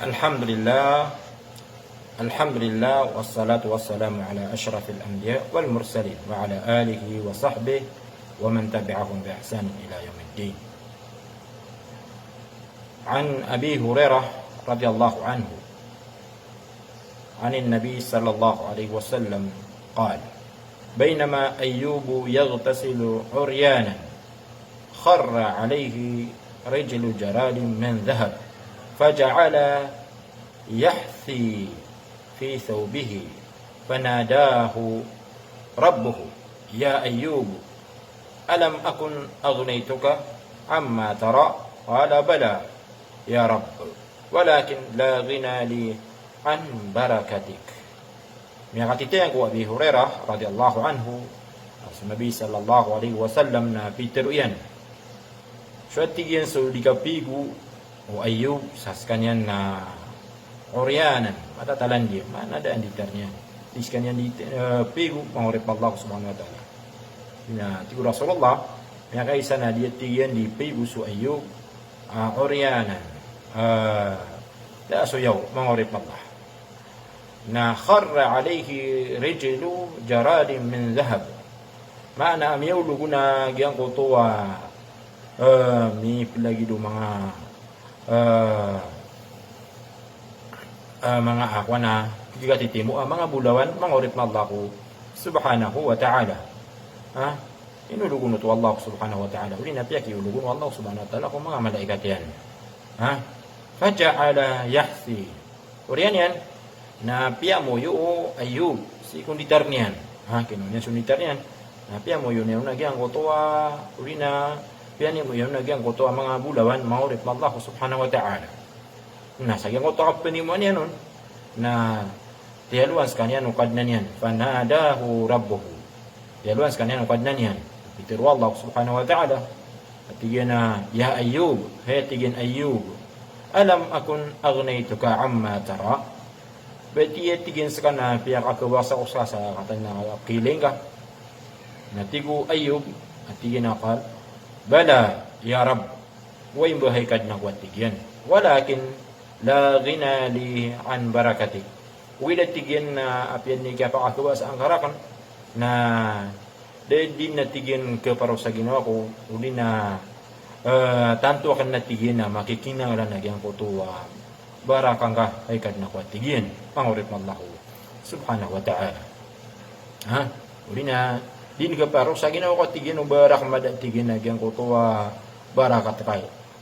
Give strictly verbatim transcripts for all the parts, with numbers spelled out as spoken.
الحمد لله. الحمد لله، والصلاة والسلام على أشرف الأنبياء والمرسلين، وعلى آله وصحبه ومن تبعهم بإحسان إلى يوم الدين. عن أبي هريرة رضي الله عنه عن النبي صلى الله عليه وسلم قال: بينما أيوب يغتسل عريانا خر عليه رجل جراد من ذهب فجعل يحثي في ثوبه فناداه ربه: يا أيوب، ألم أكن أغنيتك عما ترى؟ قال: بلى يا رب، ولكن لا غنى لي عن بركتك. Miyakatitiyang ko Abi Hurairah radhiyallahu anhu, so Nabi sallallahu alaihi wasallam na pitharo iyan. So, tig iyan, so di kapaigo o Ayyub sa skaniyan na uryanan, matatalandiya, maana da a di tar niyan. Di skaniyan di, eh, paigo, manga oripn o Allah subhanahu wa ta'ala. Na tig o Rasulullah, miyakaisa na di, tig iyan, di paigo so Ayyub, ah, uryanan, ah, da a soyaw, manga oripn o Allah. Na kharra alayhi rijlu jaradin min dhahab. Maana a miyaolog on a giyangkoto a, eh, miplagid o manga, eh, eh, manga, ah, kowan a, di katitimo, ah, manga bolawan, manga oripn o Allah subhanahu wa ta'ala. Ha? Inolog on oto o Allah subhanahu wa ta'ala. Odi na piyakiolog on o Allah subhanahu wa ta'ala ko manga malaikat iyan. Ha? Faja'ala yahthi. Oriyan iyan, na piyamoyo o Ayyub sii ko nditar niyan. Ha, kinowa niyan so nditar niyan. Na piyamoyo niyan on a giyangkoto a, odi na piyamoyo niyan on a giyangkoto a manga bolawan, manga oripn o Allah subhanahu wa ta'ala. Na sa giyangkoto a kapnimoan iyan on, na tiyalowan skaniyan o Kadnan iyan. Fanadahu rabbuhu. Tiyalowan skaniyan o Kadnan iyan. Pitharo o Allah subhanahu wa ta'ala. Tig iyan a, "Ya Ayyub, hay," tig iyan, "Ayyub, alam akun aghnaytuka amma tara?" Ba tig iyan, tig iyan, ska na piyakakawasa ko ska sa katawan a kiling ka? Na tig o Ayyub, tig iyan a, qal, "Bala, ya Rabb." Oway mba, hay Kadnan ko, a tig iyan. "Walakin la ghina li an barakatik." Ogaid, a tig iyan, na apiya dn i kiyapakakawasaan ka rakn, na da dn, a tig iyan, kparo sa ginawa ko, odi na, eh, tanto akn, a tig iyan, a makikinanglan a giyangkoto a baraka ngka, hay Kadnan ko, a tig iyan, manga oripn o Allah subhanahu wa ta'ala. Ha? Odi na, di dn kparo sa ginawa ko, a tig iyan, o ba rakn mada, a tig iyan, a giyangkoto a barakat ka,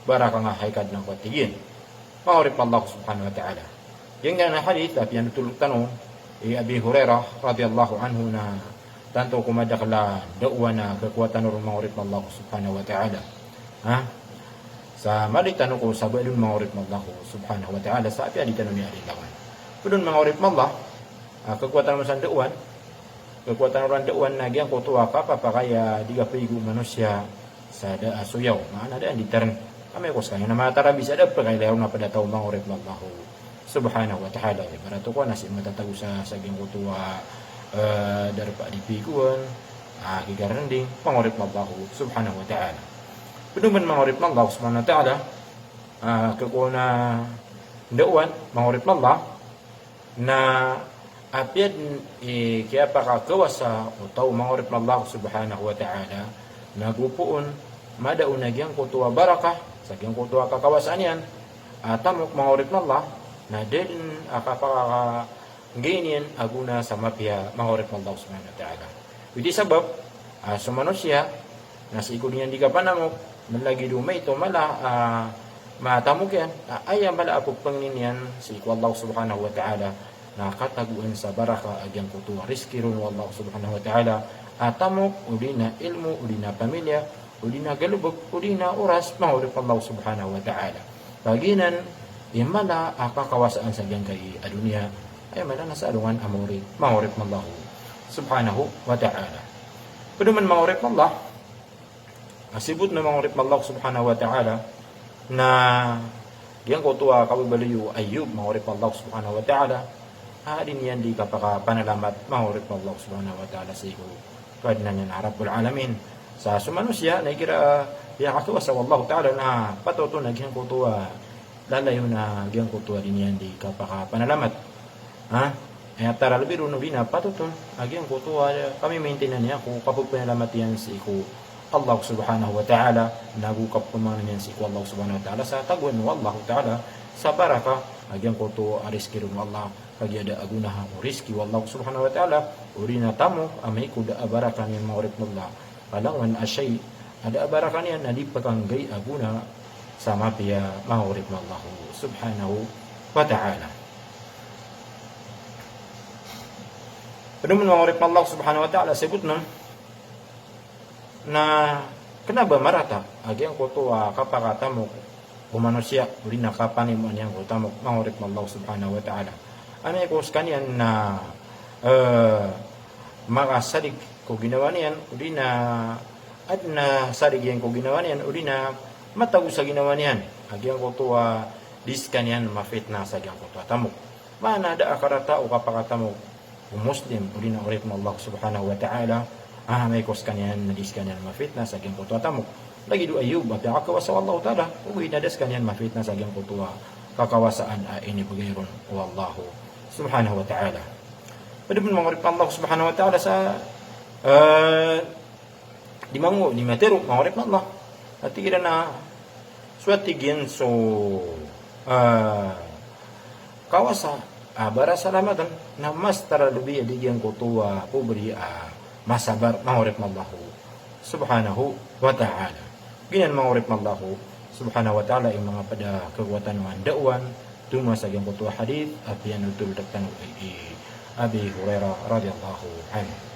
baraka ngka, hay Kadnan ko, a tig iyan, manga oripn o Allah subhanahu wa ta'ala. Giyangkanan a hadith a piyanothol tano i Abi Hurairah radhiyallahu anhu na tanto ko madakl a da'wah na khakowa tano ron, manga oripn o Allah subhanahu wa ta'ala. Ha? Sa madi tano ko sabad on, manga oripn o Allah subhanahu wa ta'ala, sa apiya di tano niyan alindangan. Pd on, manga oripn o Allah, ah, khakowa tano sa da'wah, khakowa tano ron da'wah na giyangkoto a kapapakay a di kapaigo o manosiya sa da a soyaw, maana da a di tar. Amay ko skaniyan na matarabisa da pkhailay ron a pd a taw, manga oripn o Allah subhanahu wa ta'ala. Ibarat o kowan a sii matatago sa, sa giyangkoto a, eh, darpa a di paigoan, ah, kikarnding, manga oripn o Allah subhanahu wa ta'ala. Pd on, manga oripn o Allah subhanahu wa ta'ala, ah, khakowa on a da'wah, manga oripn o Allah, na apiya dn i kiyapakakawasa o taw, manga oripn o Allah subhanahu wa ta'ala, na go poon mada on a giyangkoto a barakah sa giyangkoto a kakawasaan iyan a tamok, manga oripn o Allah, na da dn a kapakanggiin iyan a gona sa mapiya, manga oripn o Allah subhanahu wa ta'ala. Odi sabap, ah, so manosiya, na sii ko di niyan di kapanamok, mlagid o maito mala a, ah, matamok iyan, ah, aya mala a pphangnin iyan sii ko Allah subhanahu wa ta'ala, na katagoan sa barakah a giyangkoto a rizki ron o Allah subhanahu wa ta'ala, a tamok, odi na ilmo, odi na pamilya, odi na galbk, odi na oras, manga oripn o Allah subhanahu wa ta'ala. Paginan i mala a kakawasaan sa giyangkai a doniya, aya mala na sa alongan a maori, manga oripn o Allah subhanahu wa ta'ala. Pd on, manga oripn o Allah, a sibot na, manga oripn o Allah subhanahu wa ta'ala, na giyangkoto a kababaloy o Ayyub, manga oripn o Allah subhanahu wa ta'ala, a di niyan di kapakapanalamat, manga oripn o Allah subhanahu wa ta'ala, sii ko Kadnan iyan a Rabbul Alamin. Sa so manosiya na igira a piyakakawasa o Allah ta'ala na patoto na giyangkoto a lalayon a giyangkoto a di niyan di kapakapanalamat. Ha? Aya taralbi ron o di na patot on a giyangkoto a kamimaintinan iyan ko kapapanalamat iyan sii ko Allah Subhanahu wa Ta'ala, nago kapamangnan iyan sii ko Allah Subhanahu wa Ta'ala sa tagoan o Allah Ta'ala sa baraka a giyangkoto a rizki ron o Allah, kagiya da a gona o rizki o Allah Subhanahu wa Ta'ala, o di na tamok a amay ko da a baraka niyan, manga oripn o Allah. Langon a shay a da a baraka niyan na di pkanggay a gona sa mapiya, manga oripn o Allah Subhanahu wa Ta'ala. Pd man, manga oripn o Allah Subhanahu wa Ta'ala, sabot na na kna ba marata a giyangkoto a kapakatamok o manosiya, o di na kapanimoan iyan ko tamok, manga oripn o Allah Subhanahu wa Ta'ala. Amay ko skaniyan na, eh, makasarig ko ginawa niyan, o di na adn a sarig iyan ko ginawa niyan, o di na matago sa ginawa niyan a giyangkoto a di skaniyan mafitna sa giyangkoto a tamok. Maana da a karata o kapakatamok o Muslim, o di na oripn o Allah Subhanahu wa Ta'ala, a amay ko skaniyan na di skaniyan mafitna sa giyangkoto a tamok. Lagid o Ayub a piyakakawasa o Allah Ta'ala, ogaid na da skaniyan mafitna sa giyangkoto a kakawasaan a inibgay ron o Allah Subhanahu wa Ta'ala. Pd man, manga oripn o Allah Subhanahu wa Ta'ala, sa, eh, di mango, di matero, manga oripn o Allah. A tig iran a so a tig iyan so, ah, kawasa a barasalamatan na mas taralbi a di giyangkoto a pobri a masabar, manga oripn o Allah Subhanahu wa Ta'ala. Giyanan, manga oripn o Allah Subhanahu wa Ta'ala, i manga pd a kagowa tano a ndaowan, toma sa giyangkoto a hadith a piyanothol rktano i Abi Hurairah radhiyallahu anhu.